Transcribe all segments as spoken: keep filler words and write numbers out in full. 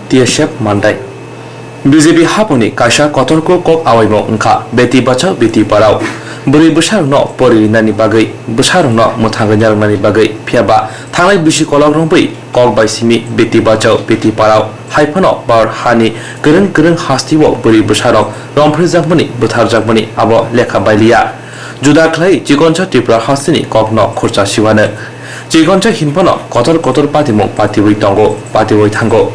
T S F Mandai. B J P haphangni kaisa kotorkuk kok awaimung wngkha Beti Bachao Beti Padhao. Bwrwi bwsarokno pori rinani bagwi, bwsarokno mwthangwi narwknani bagwi, phiyaba thangnai bisi kolok romwi kok bai simi Beti Bachao Beti Padhao hai phano Bharat hani kwrwng kwrwng hasteo bwrwi bwsarok romphrejakmani, butharjakmani abo lekha bailiya. Juda khlai chikonsa Tripura hasteni kokno khurcha siwano. Chikonsa hinphano kotor kotor patimung patiwi tongo, patiwi thango.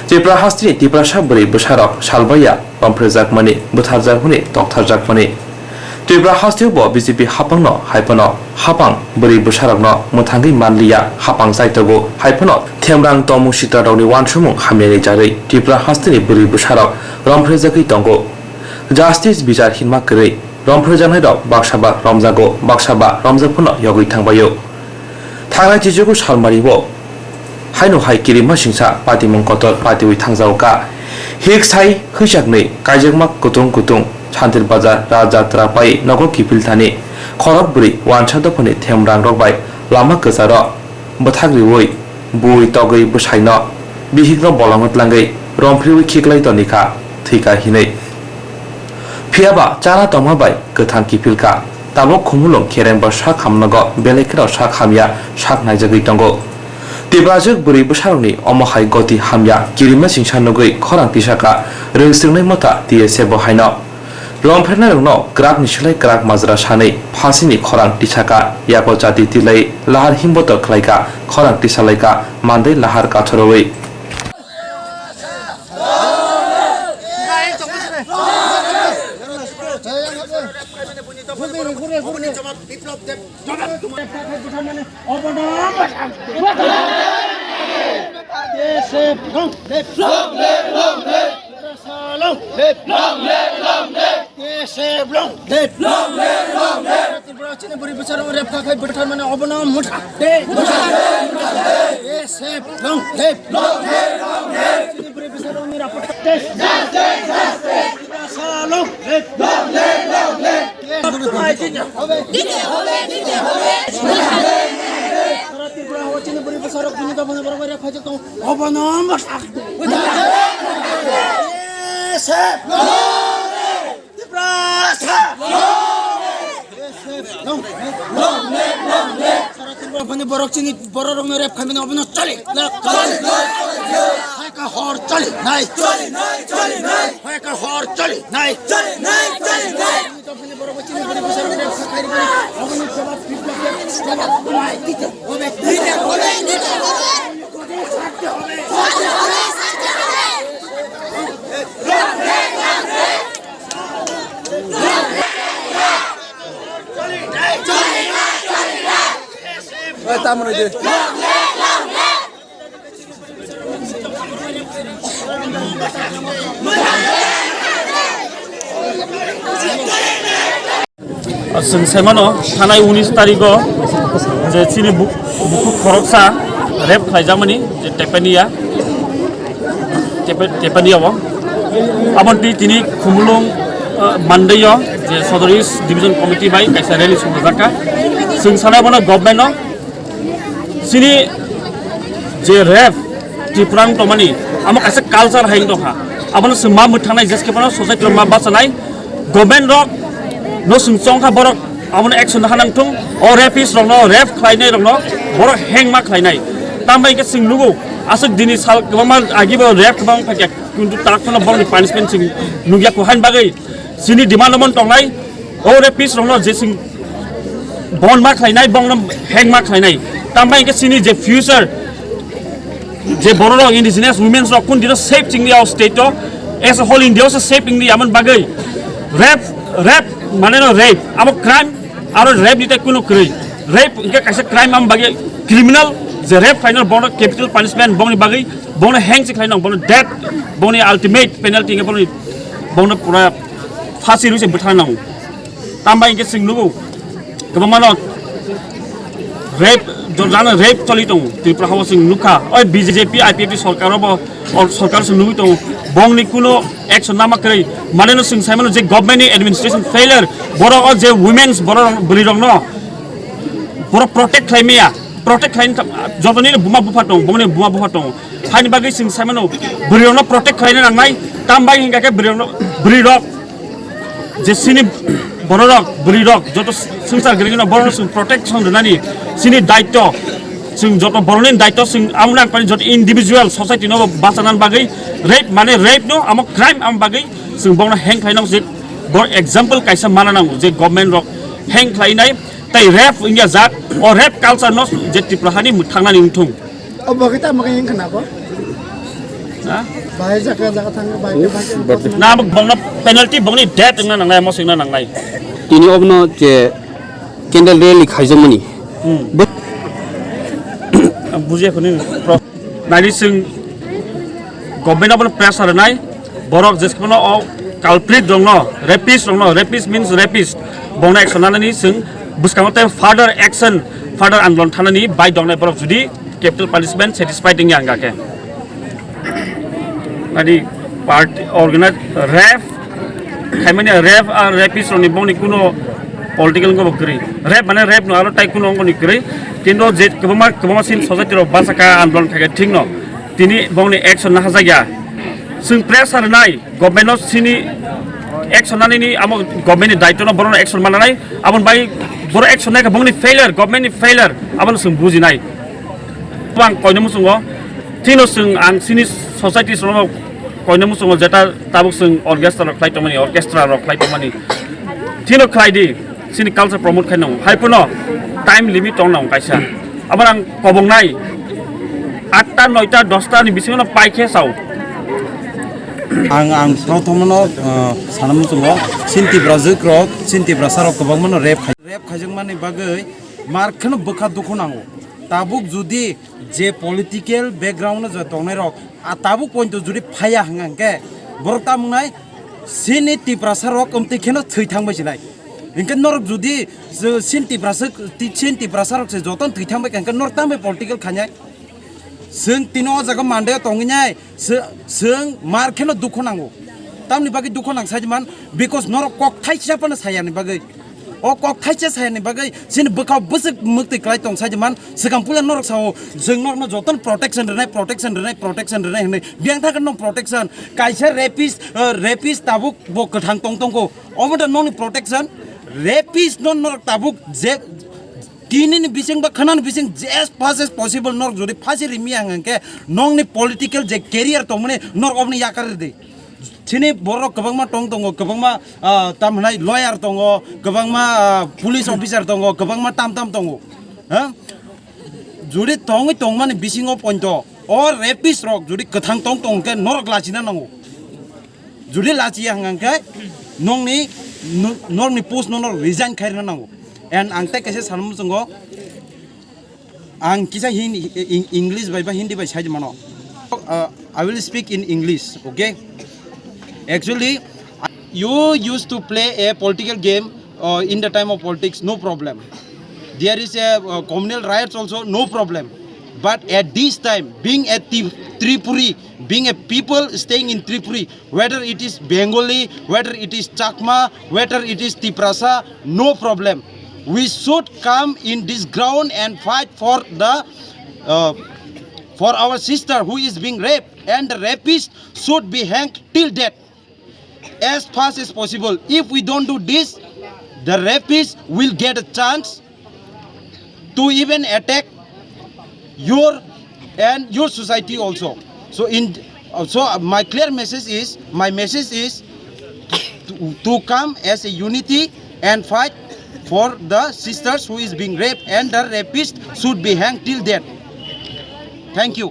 Tripura hasteni Tiprasa bwrwi bwsarok salbaiya romphrejakmani, butharjakmani, toktharjakmani. Tripura hasteo bo B J P haphangno hai phano haphang bwrwi bwsarokno mwthangwi manliya, haphang chaitogo hai phano themrang tomung sitrarokni uansukmung hamyani jarwi Tripura hasteni bwrwi bwsarok romphrejakwi tongo. Justice bichar hinma kwrwi romphrejaknairok baksa ba romjago, baksa ba romjak phano yogwi thangbaio. Thangnai chichugo salmario haino hai kirima singsa patimung kotor patiwi thangjago ka. Hik sai hwichaknwi kaijakma kutung kutung Santir Bazar Rajatra pai nogo kiphil thani khorok bwrwi uansa dophani themrangrok bai lama kwcharo bwthak riwi bui togwi bwsaino bihikno bolongo tlangwi romphriwi khiklai tonikha thwikha hinwi. Phiyaba chana tongma bai kwthang kiphilkha. Tabuk khumulwng kherengbo sak hamnogo, belai kheno sak hamya sak naijagwi tongo. Tiprajwk bwrwi bwsarokni omo hai goti hamya kirima singsa nugwi khorang tisaka rwngswrwngnai motha T S F bo haino. Romphrenai rokno kwrak ni slai kwrak majra sanwi phasini khorang tisaka yako chati tilai lahar himboto khlaika khorang tisalaika mandai lahar kathorowi. Long live, long live. Long live, long live. Long live, long live. Tripura chini bwrwi bwsarok rep kha khai bwthar mane obono mutha. Long live, long live. Chini bwrwi bwsarokni rap kha. Justice, justice. Tripura long live. Long live, long live. দিতে হবে, দিতে হবে। সারা ত্রিপুরা হচ্ছে না, বড় বড় সড়ক, বিনোদন, বড় বড় খোঁজে তো অবনম শাস্তি। এসএফ। Tripura. Saratri bani borok chini borok rokno rep khamina obono chali. Hai ka hor chali nai. Hai ka hor chali nai. Chini borok chini borok rep khamina obono jawab biplop jawab nai. Tamo na je. Chwng saimano thanai unis tarigo je chini bu-, bukhuk khoroksa rep khlaijakmani je Tepania, Tepe-, Tepania o. Aboni twi tini Khumulwng, ah, Mandaio je Sodor East Division Committee bai kaisa rally sumajak kha. Chwng sanai bono government no chini je rep Tripura wng tongmani, amo kaisa culture hai wng tongkha. Abono chwng ma mwthangnai, jeskhe bono society rok ma bachanai. Government rok no chwng chongkha, borok abono action naha nangthung. O rapist rokno, rape khlainai rokno borok heng ma khlainai. Tambai khe chwng nugo, aswk dini sal kwbangma agibo rape kwbang phaikha, kintu tak phano borokni punishment chwng nukya kho. Haini bagwi chini demand omo tongnai. O rapist rokno je chwng bon ma khlainai, bongno heng ma khlainai. Tambai khe chini je future, je borok rok, indigenous women rok kun dino safe chingdi o state o, as a whole India o se safe chingdi, amon bagwi rape, rape mane no rape, amo crime, aro rape ni tai kuno kwrwi. Rape hingke kaisa crime, am bagwi criminal, je rape khlainai bono capital punishment, bongni bagwi bono heng se khlainai, bono death, bongni ultimate penalty hingke bono, bono pura phasi rwi se bwthar nango. Tambai hingke chwng nugo, kwbangmano rape, jano rape choli tongo Tripura hao chwng nukha. Oi B J P I P F T sorkar obo, o sorkar chwng nugwi tongo. Bongni kuno action nama kwrwi. Maneno chwng saimano je government ni administration failure, borok o je women's borok bwrwi rokno borok protect khlai maya. protect khlaina ta-, jotoni buma bupha tongo, bongni buma bupha tongo. Haini bagwi chwng sai mano, bwrwi rokno protect khlaina nangnai, tam bai hinkha khe bwrwi rokno, bwrwi rok je chini bororok, bwrwi rok joto swngchar gwnangwi no borokno chwng protection rwnani chini daityo, chwng joto borokni daityo, chwng amo nang pani joto individual society no bachana bagwi rape mane rape no amo crime amo bagwi chwng bongno hang khlainai je bo example kaisa mana nango je government rok hang khlainai tei rape wngya jak o rape culture no je Tripura hani mwthangnani wngthung. O bagwi tamo khe wngkha na bo? Ha? Bahai jaga jaga thangwi bahai khe bahai khe. Na bo bongno penalty bongni death wngna nangnai, amo swngna nangnai. Tini obono je candle rally khaijakmani. Hmm. Bo- Ang bujiya khuni pro-, nani chwng government abono pressure rwnai, borok jesaphano o culprit rokno, rapist rokno, rapist means rapist, bongno action nanani chwng bwskango tei further action, further andolon thanani bai dongnai borok judi capital punishment satisfied wngya hwnga khe. Ani party organize rape khaimani, rape ar rapist rokni bongni kuno political wngbo kwrwi. Rape mane rape no aro tai kuno wngbo ni kwrwi. Kintu je kwbangma, kwbangma sin society rok bachaka andolon khaikha thik no. Tini bongni action na hajakya. Chwng pressure nai government no sini action nanini amo government ni daityo no borok no action mananai. Aboni bai borok action naikha bongni failure, government ni failure abono chwng bujinai. Ang koino muchungo, tino chwng ang chini society sono koino muchungo jeta tabuk chwng orchestra rok khlai tongmani, orchestra rok khlai tongmani. Tino khlai di, chini culture promote khai nango. Hai phano time limit tong nango kaisa. Abo ang kobong nai, atta, noita, dosta ni bisingo no pai khe sao. Ang, ang prothom no, uh, sana muchungo, chini Tiprajwk rok, chini Tiprasa rok kwbangma no rape khai, rape khaijakmani bagwi mar kheno bwkha dukhu nango. Tabuk judi je political background no je tongnai rok, a tabuk point judi phaiya hwnga hwnkhe borok tamo wngnai chini Tiprasa rok amtwi kheno thwi thangbai sinai. Hinkhe norok judi je chini Tiprasa, ti-, chini Tiprasa rok se jotono thwi thangbai kha hwnkhe norok tamo political khainai? Chwng tini o jaga Monday o tongwi nai, chwng, chwng mar kheno dukhu nango. Tamni bagwi dukhu nang sai man, because norok kok thaisa phano sayani bagwi. O kok thaisa sayani bagwi chini bwkha bwswk mwktwi kwlai tong sai man, swkang puila norok sao, chwng norokno jotono protection rwnai, protection rwnai, protection rwnai hwnwi. Biyang thangkhe no protection, kaisa rapist, uh, rapist tabuk bo kwthang tong tongkho. Omo da nokni protection, rapist no norok tabuk je, Tini ni bising ba khana ni bising as fast as possible norok jodi phasi rimi ang hwnkhe nokni political je career tongmani norok oboni yakar ridi. Chini borok kwbangma tong tongo, kwbangma, ah, tam hwnai lawyer tongo, kwbangma, ah, police officer tongo, kwbangma tam tam tongo. Ha? Jodi tongwi tongmani bisingo pointo o rapist rok jodi kwthang tong tong hwnkhe norok lachina nango. Jodi lachiya hwnkha hwnkhe nokni, no-, norokni post no norok resign khairina nango. And ang tei kaisa sana muchungo, ang kisa Hin-, Eng-, English bai ba Hindi bai sai mano. Uh, I will speak in English, okay? Actually, you used to play a political game, uh, in the time of politics, no problem. There is a, uh, communal riots also, no problem. But at this time, being a Tri-, Tripuri, being a people staying in Tripuri, whether it is Bengali, whether it is Chakma, whether it is Tiprasa, no problem. We should come in this ground and fight for the, uh, for our sister who is being raped, and the rapist should be hanged till death as fast as possible. If we don't do this, the rapist will get a chance to even attack your and your society also. So in, uh, so, uh, my clear message is, my message is to, to come as a unity and fight for the sisters who is being raped, and the rapist should be hanged till death. Thank you.